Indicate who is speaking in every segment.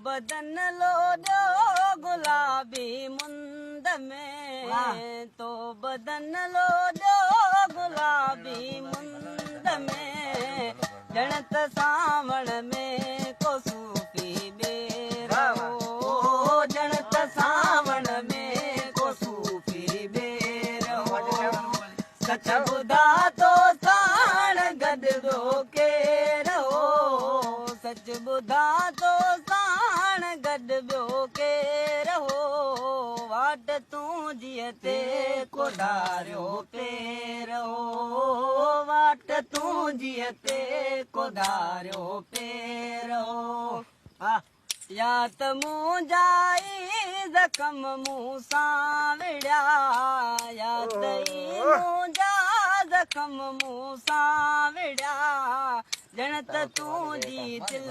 Speaker 1: بدن لوڏيو گلابي مند ۾، تو بدن لوڏيو گلابي مند ۾، ڄڻ ته سانوڻ ۾ ڪو صوفي ٻير هو، ڄڻ ته سانوڻ ۾ ڪو صوفي ٻير هو. سچ ٻڌا تو ساڻ گڏ ٻيو ڪير هو، سچ ٻڌا تو ساڻ گڏ ٻيو ڪير هو. واٽ تنهنجيء تي ڪو ڌاريو پير هو، واٽ تنهنجيء تي ڪو ڌاريو پير هو. يا ته منهنجا ئي زخم مون سان وڙهيا، يا ته ئي منهنجا زخم مون سان وڙهيا، ڄڻ ته تنهنجي دل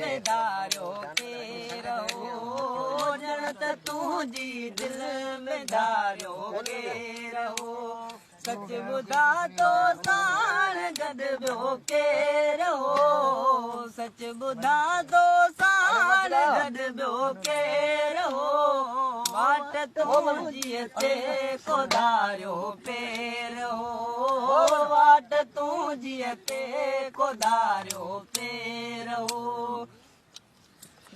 Speaker 1: ۾ ڌاريو ڪير هو، ڄڻ ته تنهنجي دل ۾ ڌاريو ڪير هو. سچ ٻڌا تو ساڻ گڏ ٻيو ڪير هو، سچ ٻڌا تو ساڻ گڏ ٻيو ڪير هو. واٽ تنهنجيء تي ڪو ڌاريو پير هو، واٽ تنهنجيء تي ڪو ڌاريو پير هو.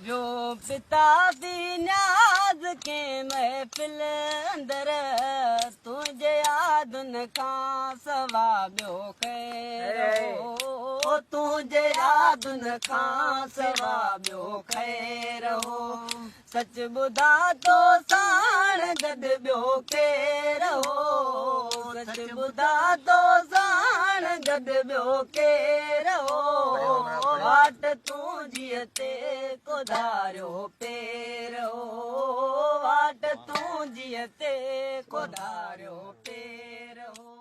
Speaker 1: جو پتا به نياز ڪنهن محفل اندر، تنهنجي يادن کان سوا ٻيو خير هو، تنهنجي يادن کان سوا ٻيو خير هو. سچ ٻڌا تو ساڻ گڏ ٻيو ڪير هو، سچ ٻڌا تو ساڻ گڏ ٻيو ڪير هو. واٽ تنهنجيء تي ڪو ڌاريو پير هو، واٽ تنهنجيء تي ڪو ڌاريو پير هو.